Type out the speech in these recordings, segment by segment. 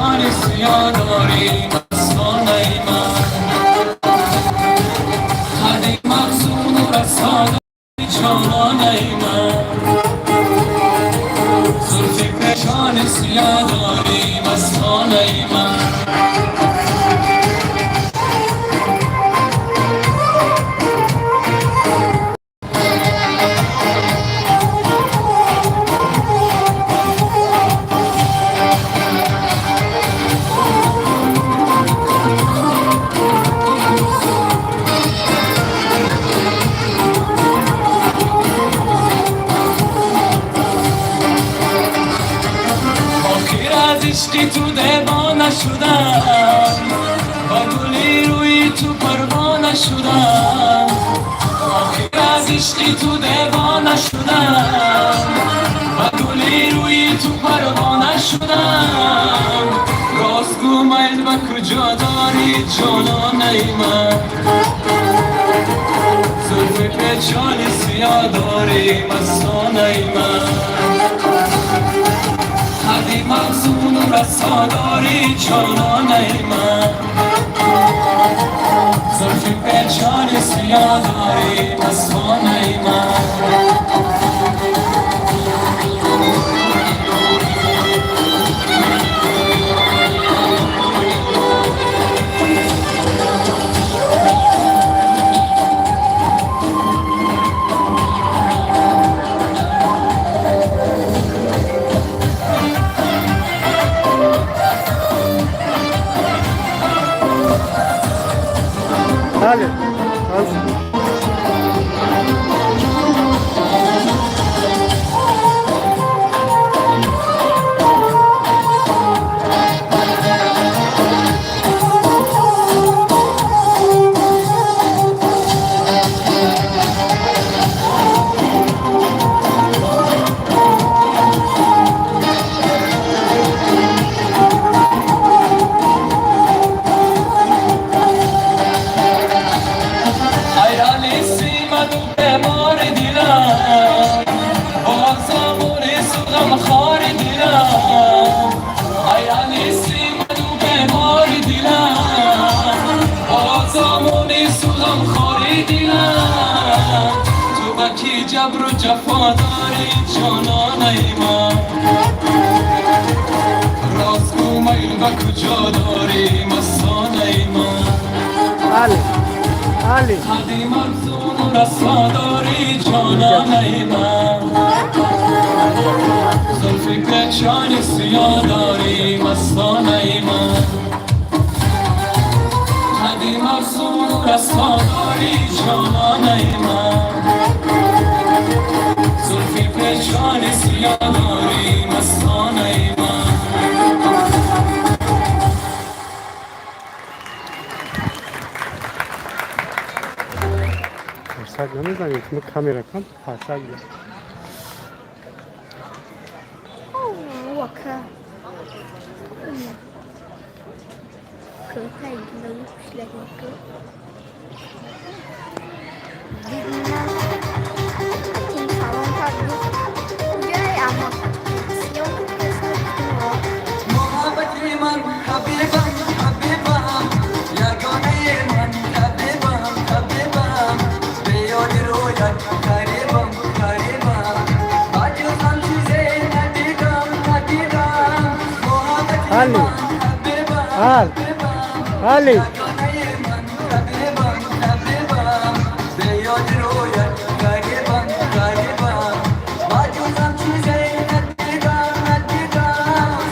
پیچان سیاه داری مستانه من، قد مفزون و رسا داری جانانه من، زلف پیچان سیاه داری مستانه من. охир аз ишқи ту девона шудам, ба гули рӯи ту парвона шудам. Охир аз ишқи ту девона шудам, ба гули рӯи ту парвона шудам. Рост гӯ, майл ба куҷо дорӣ, ҷононаи ман? Зулфи печони сиёҳ дорӣ, мастонаи ман. Қади мавзуну расо дорӣ, ҷононаи ман. Зулфи печони сиёҳ дорӣ, мастонаи ман. Бале. Аз- Hayali симаду бемори дилам, бозамури суғамхори дилам. Hayali симаду бемори дилам, бозамуни суғамхори дилам. Ту ба кӣ ҷабру ҷафо дорӣ, ҷононаи ман? Рост гӯ, майл ба куҷо дорӣ, мастонаи ман? Али. Али. Қади мавзуну расо дорӣ, ҷононаи ман. Зулфи печони сиёҳ дорӣ, мастонаи ман. Қади мавзуну расо дорӣ, ҷононаи ман. Зулфи печони сиёҳ дорӣ, мастонаи ман. Қарсак намезанед, мо камера кам қарсак. 哦，我看，嗯，可太冷了个。 Муҳаббати ман, ҳабибам, ҳабибам, ягонаи ман, ҳабибам, ҳабибам, беёди рӯят ғарибам, ғарибам, ба ҷузам чизе надидам, надидам. Муҳаббати Али. ман, ҳабибам, Ал. ҳабибам, Али. ягонаи ман, ҳабибам, ҳабибам, беёди рӯят ғарибам, ғарибам, ба ҷузам чизе надидам, надидам.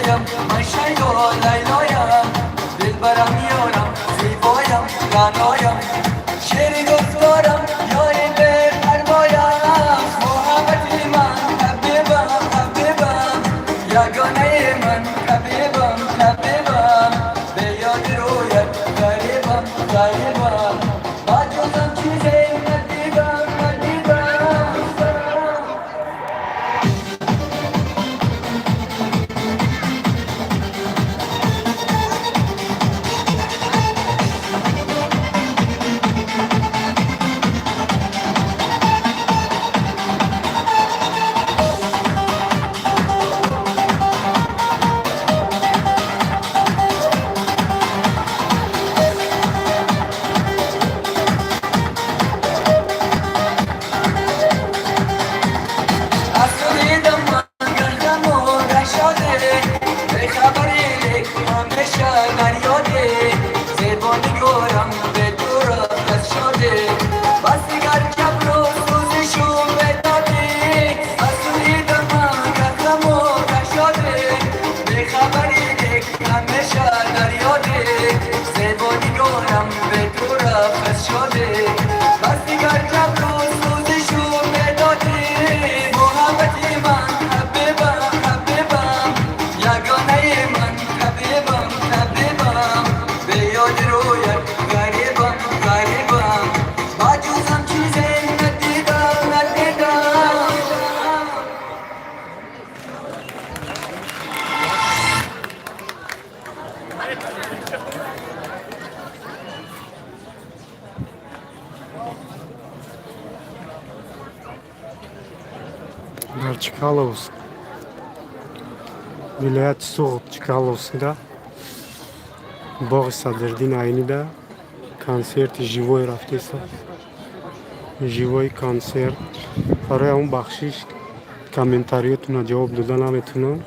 Лайлоям, ман шайдо Лайлоям, дилбарам, ёрам, зебоям, раноям, шери гуфторам, ёри бепарвоям, муҳаббати ман, ҳабибам, ҳабибам, ягонаи ман, ҳабибам, ҳабибам, ба ёди рӯят ғарибам, ғарибам, ба ҷузам чизе надидам, надидам. Аз ту дидам ман гардам рашоде, бехабари лек ҳамеша дар ёде, зебо нигорам бе ту рафт аз шоде, бас дигар ҷабру сӯзишу бедодӣ. Аз ту дидам ман гардам рашоде, бехабари лек ҳамеша дар ёде, зебо нигорам бе ту рафт аз шоде, бас дигар ҷабру сӯзишу бедодӣ. Муҳаббати ман, ҳабибам, ҳабибам, ягонаи ман, ҳабибам, ҳабибам, ба ёди рӯят ғарибам, ғарибам, ба ҷузам чизе надидам, надидам. Дар Чкаловск, вилояти Суғд, Чкаловскда, боғи Садриддин Айнида консерти живой рафтеста, живой консерт. Барои ҳамон бахшиш, комментариётона ҷавоб дода наметунам.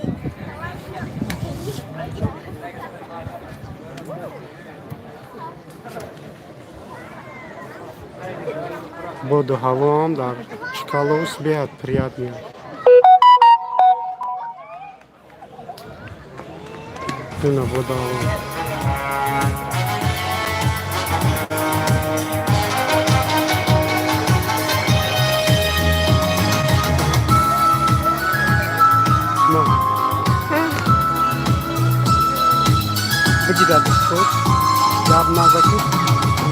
Боду ҳавоам дар Чкаловск беҳад приятный. Ина боду ҳаво. На. Бигида дастот, гап назаки,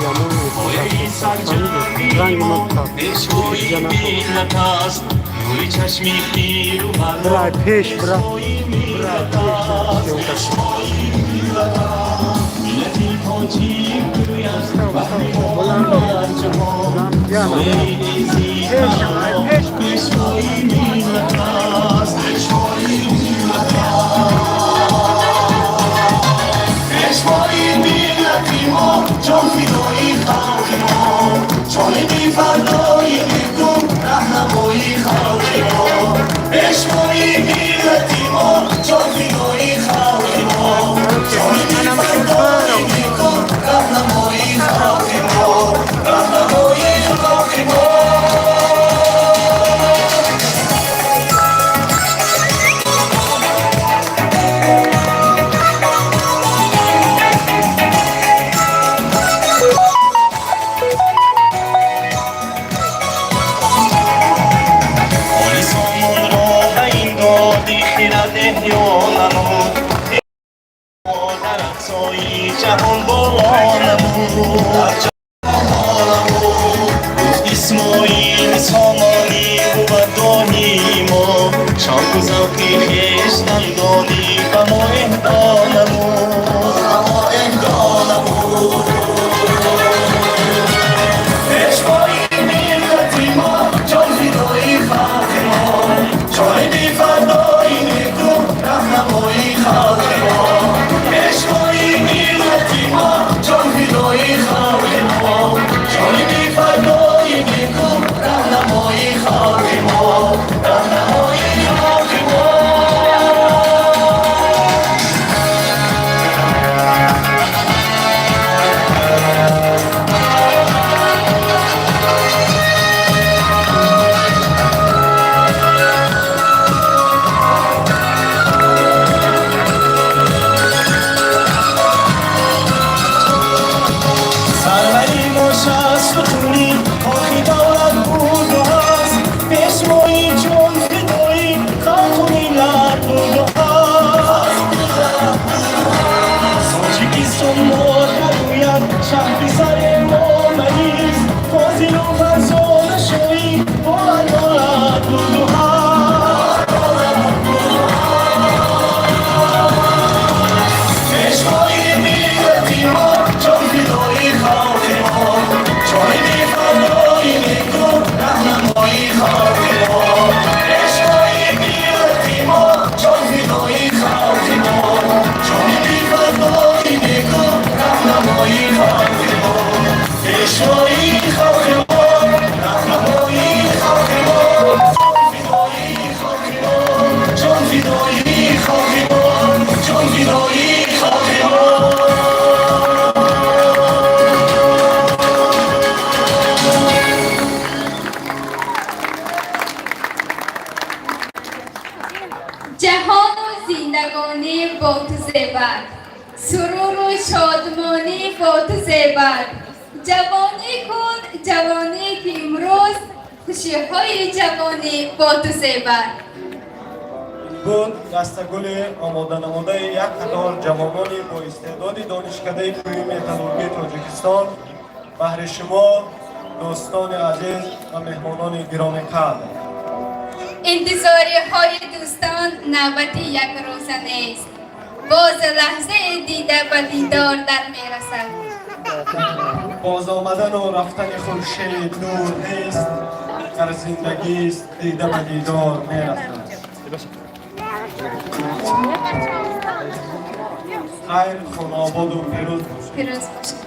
ямон. Пояи сарҷамъи Ранги мо ма пешвои миллат аст, нури чашми пиру Брай пеш, бра. пешвои миллат аст, пешвои миллат аст. Миллати тоҷик гӯяд баҳри Баланд. дар ҷаҳон сояи Пеш, пеш. пешвои миллат аст, пешвои миллат аст. Пешвои миллати мо, ҷонфидои халқи мо, ҷониби фардои неку, раҳнамои халқи мо. Пешвои миллати мо, ҷонфидои халқи мо, ҷониби фардои неку, раҳнамои халқи мо, раҳнамои халқи мо. Оли сомонро ба ин доди хирад эҳё намуд, дар ақсои ҷаҳон боло намуд. Гуфт Исмоили Сомонӣ бувад доҳии мо, шавқу завқи хештандонӣ ба мо эҳдо намуд, ба мо эҳдо намуд. Пешвои миллати мо, ҷонфидои халқи мо, ҷониби фардои неку, раҳнамои халқи мо. Пешвои миллати мо, ҷонфидои халқи мо, ҷониби фардои неку, раҳнамои халқи мо, раҳнамои халқи мо. فدای خاک ما، جان فدای خاک ما. Ҷаҳону зиндагонӣ бо ту зебад, суруру шодмонӣ бо ту зебад. Ҷавонӣ кун, ҷавонӣ, ки имрӯз хушиҳои ҷавонӣ бо ту зебад. Буд дастагули омоданамудаи як қатор ҷавонони боистеъдоди Донишкадаи кӯҳи металлургии Тоҷикистон баҳри шумо, дӯстони азиз ва меҳмонони гиромиқадр. Интизориҳои дӯстон навбати якрӯза нест, боз лаҳзаи дида ба дидор дар мерасад. Боз омадану рафтани хуршед нур нест, дар зиндагист, дида ба дидор мерасад. Хайр, хонаободу пирӯз бошед. Пирӯз бошед.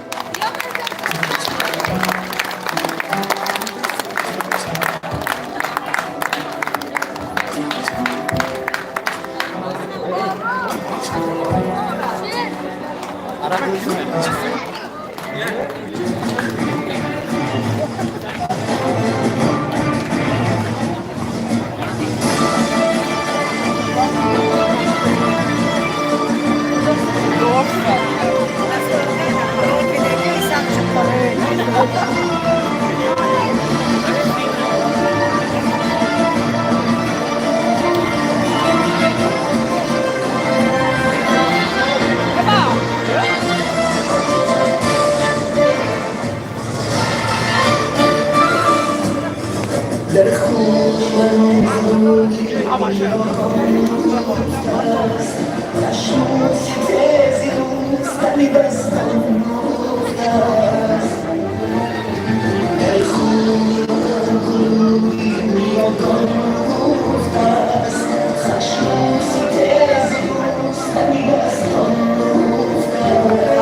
در خون من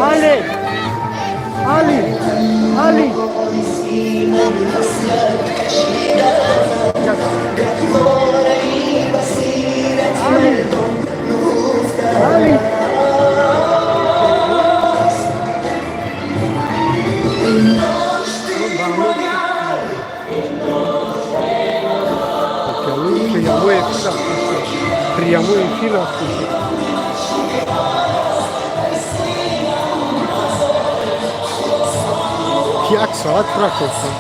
Ali! Ali! Ali! Ali! Ali! Прямой эфир. Прямой эфир. Як соат прокофтам.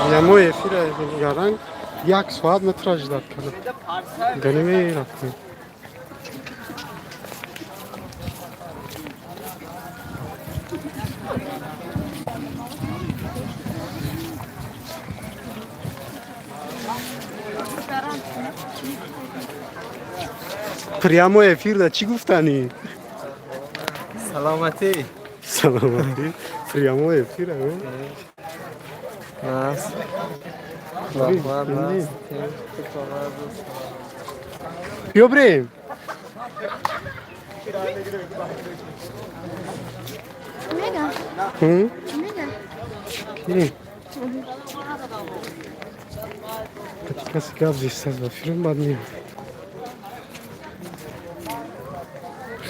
Прямой эфир гаранг як соат метра ждать кардам. Ганеме рафтем. Прямой эфир да чӣ гуфтанӣ? Саломатӣ. Саломатӣ. Прямой эфир, а? Нас. Раҳмат, нас. Биё бирем. Мега. Ҳм? Мега. Ки? Каси гап зистааст ба филм, баъд меям.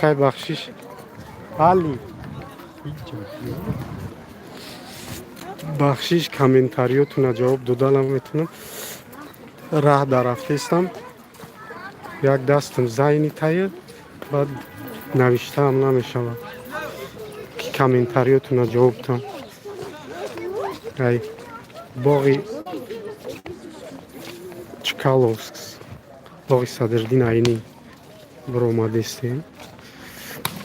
Хай, бахшиш. Али. Бахшиш, комментариётуна ҷавоб дода наметунам. Раҳ дар рафтаистам. Як дастам зайни тая, баъд навиштаам намешавад. Ки комментариётуна ҷавоб дам. Ай боғи Чкаловск, боғи Садриддин Айнӣ биромадестем.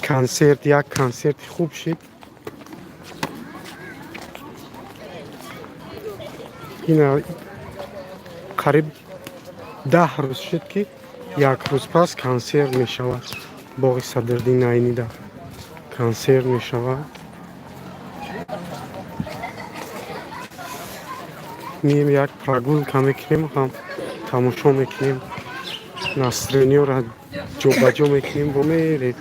Консерт, як консерти хуб шид. Ина қариб 10 рӯз шуд, ки як рӯз пас консерт мешавад. Боғи Садриддин Айнида консерт мешавад. Мием, як прогулка мекунем, ҳам тамошо мекунем, настроениёро ҷобаҷо мекунем, бо мерем.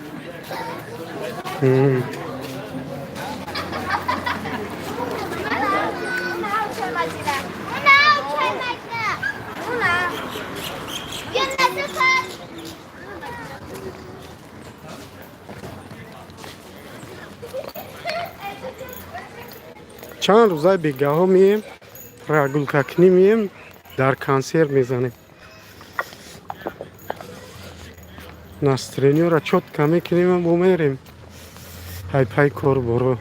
Чанд рӯзаи бегаҳо меем, прогулкакунӣ меем, дар консерт мезанем. Настроениёро чётко мекунем, бо мерем. Ҳайпай кор боро.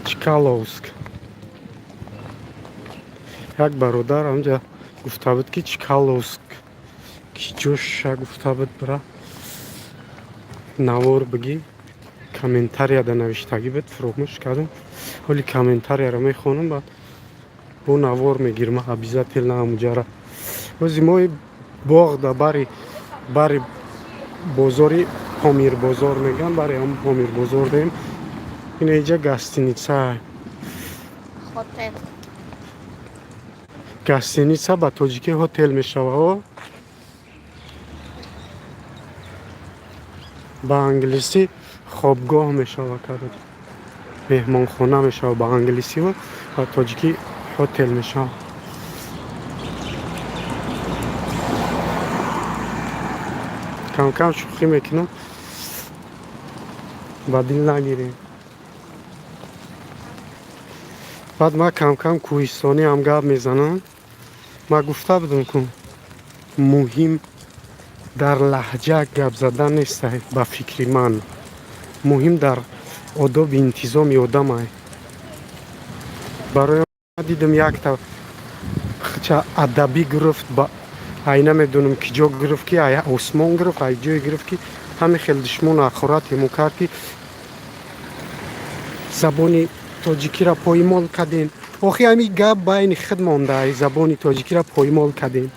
Чкаловск. Як бародар ҳамҷа гуфта буд, ки Чкаловск ки ҷоша гуфта буд, бира навор бигӣ. Комментарияда навиштагӣ буд, фуромӯш кардам. Ҳоли комментарияро мехонам, баъд бо навор мегирам обязательно ҳамуҷара. Ози мо боғ да бари бозори Помирбозор мегӯям, бари ҳам Помирбозор дем. Ина иҷа гостиница. Хотел. Гостиница ба тоҷикӣ ҳотел мешава, ба англисӣ хобгоҳ мешава, короче, меҳмонхона мешава ба англисӣ ва тоҷикӣ ҳотел мешава. Камкам шӯхӣ мекунам, ба дил нагирем. Баъд ман камкам кӯҳистонӣ ҳам гап мезанам. Ман гуфта будам, ку муҳим дар лаҳҷа гап задан нестай. Ба фикри ман, муҳим дар одоби интизоми одамай. Барои дидам, якта ча адабӣ гирифт, ай намедонам ки ҷо гирифт, ки ай осмон гирифт, ай ҷое гирифт, ки ҳамин хел душмону ҳақорат ему кард, ки забони тоҷикиро поймол кардем. Охи, ҳамин гап байни худ монда, забони тоҷикиро поймол кардем.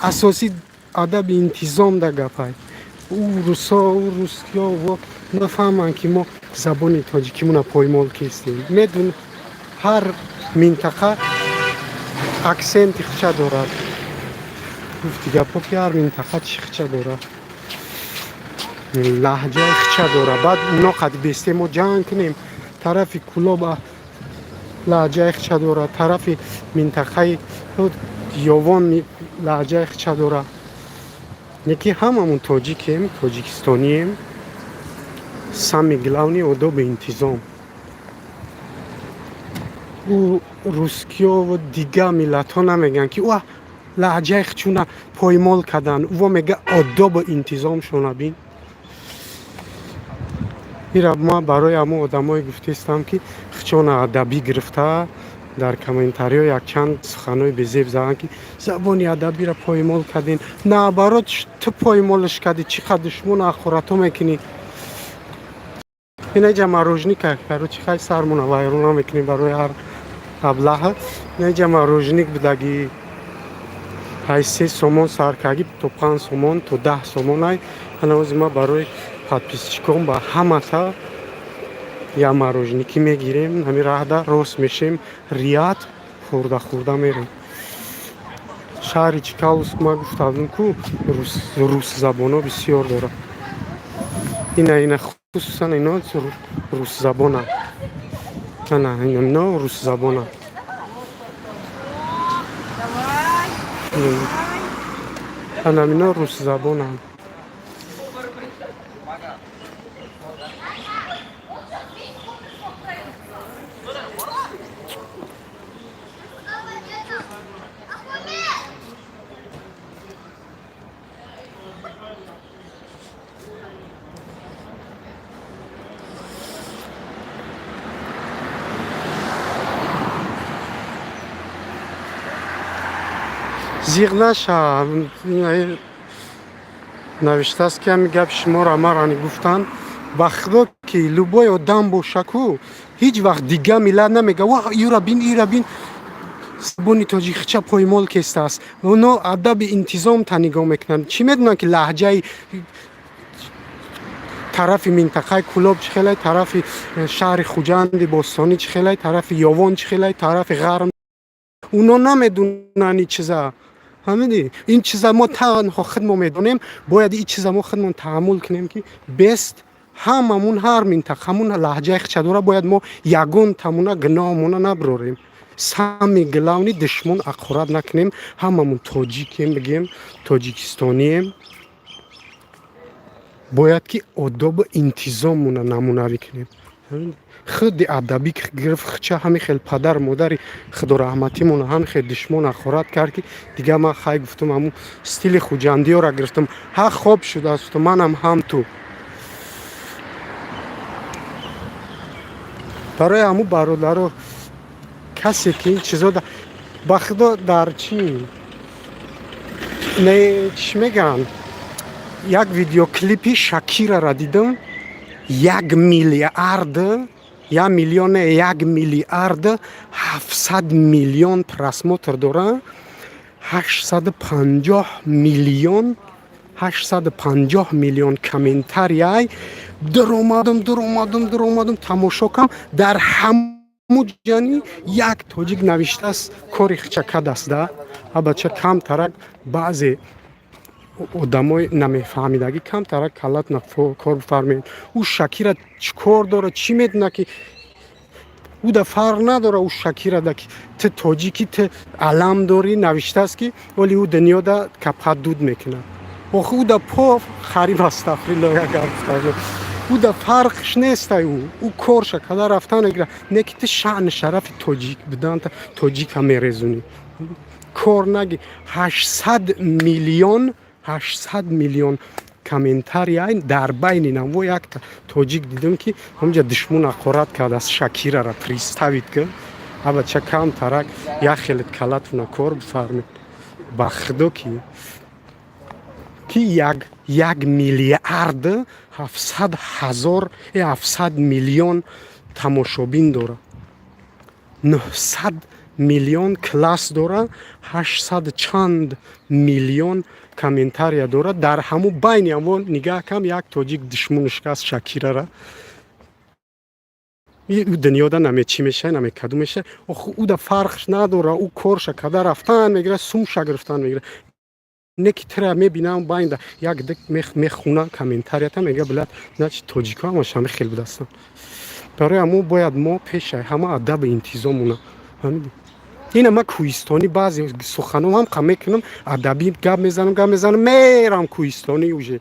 Асосӣ адаби интизом да гапай. Ӯ русо, ӯ русиё нафаҳманд, ки мо забони тоҷикимона поймол кистем. Медун, ҳар минтақа аксенти хича дорад. Гуфти гапо, ки ҳар минтақа чӣ хича дорад, лаҳҷаи хича дорад. Баъд оно қад бесте мо ҷанг кунем. Тарафи Кулоба лаҳҷаи хича дорад, тарафи минтақаи Ёвон лаҳҷаи хича дорад. Неки ҳамамон тоҷикем, тоҷикистонием. Самый главный одоби интизом. Ӯ рускиёву дигар миллатҳо намегӯянд, ки ва лаҳҷаи хичуна поймол кардан. Ӯво мега одобу интизомшона бин. Ира ма барои ҳамон одамое гуфтаистам, ки хичона адабӣ гирифта, дар комментариҳо якчанд суханҳои безеб заданд, ки забони адабиро поймол кардем. Наоборот, ту поймолш кардӣ. Чӣ қадр душмону ҳақоратҳо мекунӣ? Инаҷа мороженик, короче, хай, сармона вайрон намекунем барои ҳар аблаҳа. Инаҷа мороженик будагӣ, ай 3 сомон саркагӣ то 5 сомон, то 10 сомон. Ай ҳанаози ма барои подписчикон ба ҳамата я мороженикӣ мегирем. Ҳамин раҳда рост мешем, рият хӯрда хӯрда мерем. Шаҳри Чкаловск, ма гуфтам ку, русзабоно бисёр дорад. Ина хусусан ино русзабона. Ана ино русзабона, анамино русзабонанд. Зиғ наша. Навиштааст, ки ҳамин гапи шуморо марани гуфтанд. Ба худо, ки любой одам боша ку, ҳеҷ вақт дига миллат намега: ва юра бин, ира бин. Забони тоҷикича поймол кестааст. Оно адаби интизом та нигоҳ мекунанд. Чӣ медонанд, ки лаҳҷаи тарафи минтақаи Кӯлоб чӣ хелай, тарафи шаҳри Хуҷанди бостонӣ чӣ хелай, тарафи Ёвон чӣ хелай, тарафи Ғарм. Уно намедонанд ин чиза. Фаҳмидӣ? Ин чиза мо танҳо худмо медонем. Бояд ин чиза мо худмон таҳаммул кунем, ки бест ҳамамун ҳар минтақамун лаҳҷаи хича дора. Бояд мо ягон тамуна гуноҳмона наброрем. Самый главный, душмон ақорат накунем. Ҳамамун тоҷикем, бигем, тоҷикистонием. Бояд ки одобу интизоммона намунавӣ кунем. Худи адабӣ гирифт хича. Ҳамин хел падару модари худораҳматимона ҳамин хел душмон ақорат кард, ки дига ман хай гуфтам, ҳамун стили хуҷандиёра гирифтам. Ҳа, хоб шудааст, манам ҳам ту. Барои ҳамун, бародаро, касе ки ин чизо ба худо дар чӣ не, чӣ мегӯянд, як видеоклипи Шакирара дидам, 1 миллиард, 1 миллион, 1 миллиард 700 миллион просмотр дора, 850 миллион, 850 миллион комментарияй. Дуромадам, дуромадам, дуромадам, тамошо кам. Дар ҳаму ҷани як тоҷик навиштааст: кори хичакадаст да. Абача, камтарак баъзе одамои намефаҳмидагӣ камтарак калат кор бифармед. Ӯ Шакира чӣ кор дорад? Чӣ медона, ки ӯ да фарқ надора? Ӯ Шакира да ки ту тоҷикӣ, ту алам дорӣ. Навиштааст, ки оли ӯ дунёда капа дуд мекунад. Охи, ӯ да по хариб, астағфирулло, як гап ӯ да фарқш нестай. Ӯ корша када рафтан мегира. Не ки ту шаъну шарафи тоҷик будан тоҷика мерезунӣ. Кор наги. 800 миллион, 800 миллион комментария дар байни наво якта тоҷик дидам, ки ҳамҷа душмон ақорат кардааст Шакирара. Представить ки, абача, камтарак як хелет калатуна кор бифармед. Ба худо, ки 1 миллиард 700 ҳазор, 700 миллион тамошобин дора, 900 миллион класс дора, ҳаштсад чанд миллион комментария дорад. Дар ҳамун байни ҳамо нигаҳ кам, як тоҷик душмонушкаст Шакирара. Дунёда наме чӣ мешавад, наме каду мешавад. Охи, ӯ да фарқш надора. Ӯ корша када рафтан мегирад, сумша гирифтан мегирад. Не ки тира мебинам, байнда як дик мехуна комментарията, мега: блядь, значит, тоҷико ҳамаш ҳами хел будастанд. Барои ҳамо бояд мо пешай ҳама адаби интизомуна. Ина ма кӯҳистонӣ, баъзе суханом ҳам қа мекунам, адабӣ гап мезанам, гап мезанам, мерам кӯҳистонӣ уже.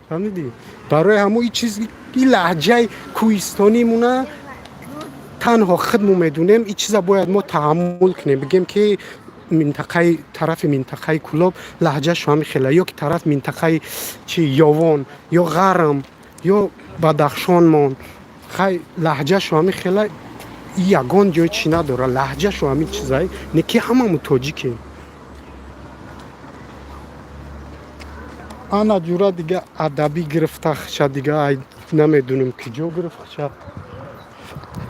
Фаҳмидӣ? Барои ҳамо и чиз, и лаҳҷаи кӯҳистонимуна танҳо худмо медунем. И чиза бояд мо таҳаммул кунем, бигем, ки минтақаи тарафи минтақаи Кӯлоб лаҳҷашо ҳами хела, ё ки тараф минтақаи чи, Ёвон ё Ғарм ё Бадахшонмон, хай, лаҳҷашо ҳами хела. Ягон ҷой чӣ надора, лаҳҷашо ҳамин чизай. Не ки ҳамамо тоҷикем. Ана ҷура дига адабӣ гирифта хича, дига намедунем, ки ҷо гирифт хича,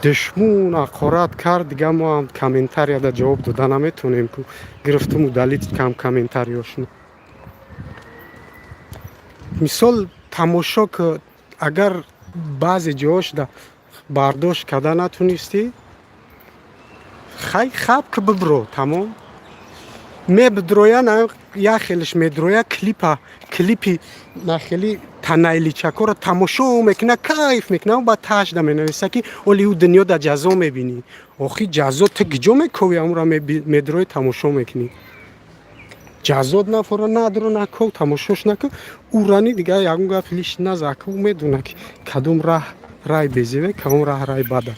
душмун ақорат кард. Дига мо ҳам комментарияда ҷавоб дода наметонем ку. Гирифтум, удалить кам комментариёшно. Мисол, тамошо ки агар баъзе ҷоошда бардошт карда натунистӣ, хай, хаб ки бибро, тамом. Мебидроя, як хелеш медроя, клипа, клипи нахели танайличакоро тамошо мекуна, кайф мекуна, баъд ташда менависа, ки оли ӯ дунёда ҷазо мебинӣ. Охи, ҷазо ту киҷо мековӣ? Амура медрои, тамошо мекунӣ, ҷазот нафора надро, наков, тамошош наку. Урани дига ягон гап лиш наза ку. Медона, ки кадом раҳ рай безеве, кадом раҳ рай бада.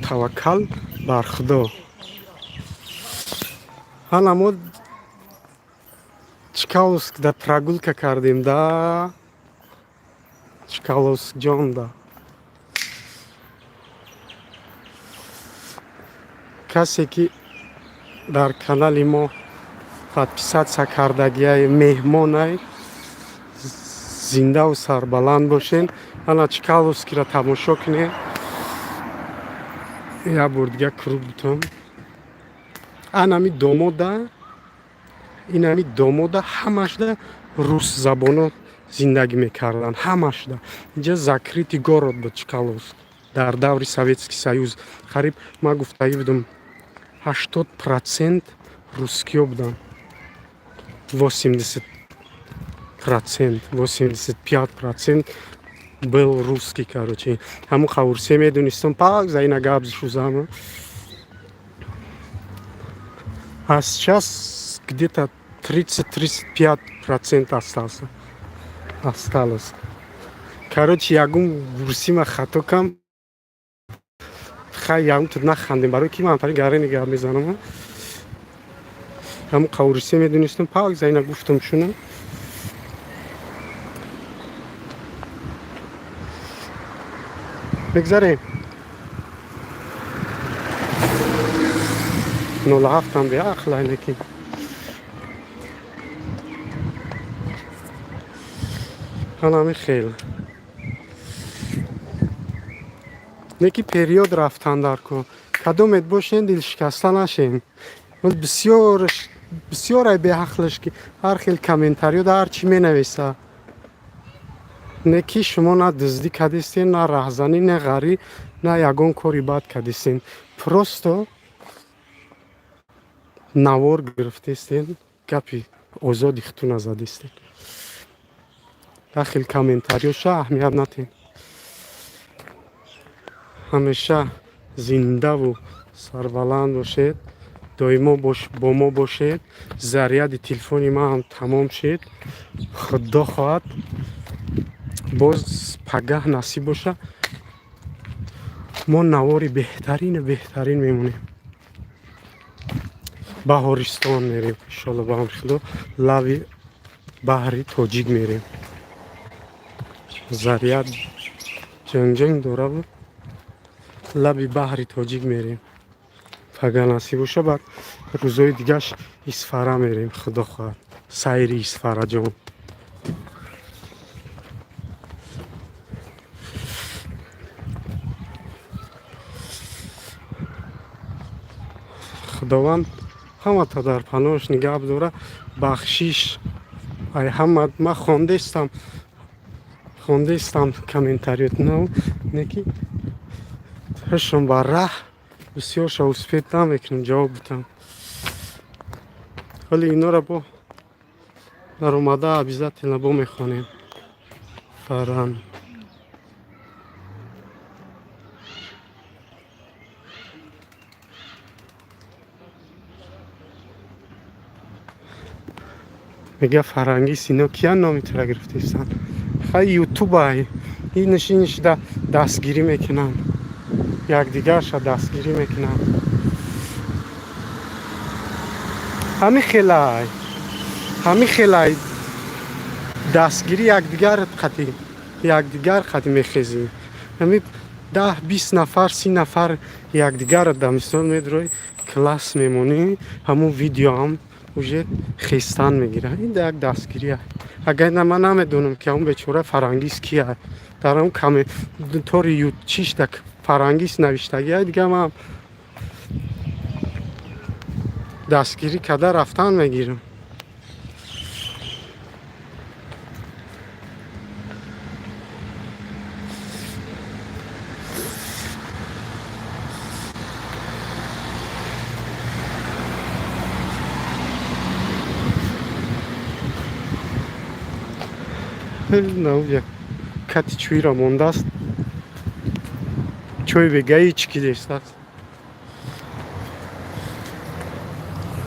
Таваккал бар Худо. Ҳана мо Чкаловск да прогулка кардем да, Чкаловск ҷон да. Касе ки дар канали мо подписаться кардагиай, меҳмонай, зиндаву сарбаланд бошен. Ана Чкаловскиро тамошо кунед. Як бор дига круг бутам. Анами домода, инами домода ҳамашда русзабоно зиндагӣ мекарданд, ҳамашда. Инҷа закрытый город буд, Чкаловск, дар даври Советский Союз. Қариб, ман гуфтагӣ будам, 80% русскиё буданд, 80%, 85% был русский. Короче, ҳамун қавурсе медонистам, пак за ина гап шузам. А сейчас где-то 30-35% остался, осталось. Короче, ягун русима хато кам, хай, ягун тут нахандем, барои ки ман пари гарени гап мезанам. Ҳамун қавурсе медонистам, пак за ина гуфтам шуна. Бигзарем. 07-ам беақл айнаки. Ҳанами хел. Неки период рафтан дар ко. Кадомет бошен, дилшикаста нашен. Бисёр бисёр ай беақлаш, ки ҳар хел комментариё дар ҳар чӣ менависа. Не ки шумо на дуздӣ кардистен, на раҳзанӣ, на ғарӣ, на ягон кори бад кардистен. Просто навор гирифтестен, гапи озоди худтуна задистен. Ҳар хел комментариёша аҳамият натен. Ҳамеша зиндаву сарбаланд бошед, доимо бо мо бошед. Заряди телефони ман ҳам тамом шид. Худо хоҳад, боз пагаҳ насиб боша, мо навори беҳтарину беҳтарин мемонем. Баҳористон мерем, иншолло, ба амри Худо, лаби баҳри Тоҷик мерем. Заряд ҷанг-ҷанг дораву лаби баҳри Тоҷик мерем. Пага насиб боша, баъд рӯзои дигаш Исфара мерем, Худо хоҳад. Сайри Исфараҷон. Худованд ҳамата дар паноҳаш нигаҳ бидора. Бахшиш ай ҳама. Ман хондаистам комментариётонав, не ки ҳашон ба раҳ бисёрша успеть намекунам ҷавоб битам. Ҳоли инора бо даромада обязательно бо мехонем. Фаран мега, Фарангиз, ино киян номи тура гирифтестанд? Хай, ютубай, инаш инашда дастгирӣ мекунанд, якдигарша дастгирӣ мекунанд. Ҳами хелай, ҳами хелай дастгирӣ якдигар қатӣ, якдигар қатӣ мехезӣ. Ҳами 10, 20 нафар, 30 нафар якдигарро дар мисол медрои, класс мемонӣ, ҳамун видеоам уже хестан мегирад. Ин як дастгирия. Агар на, ман намедонам, ки ҳамун бечора Фарангиз кия. Дар ҳамун комментори чиш да Фарангиз навиштагия, дига ман дастгирӣ карда рафтан мегирам. Як кати чӯйра мондааст, чой бегаи чӣ кидестааст.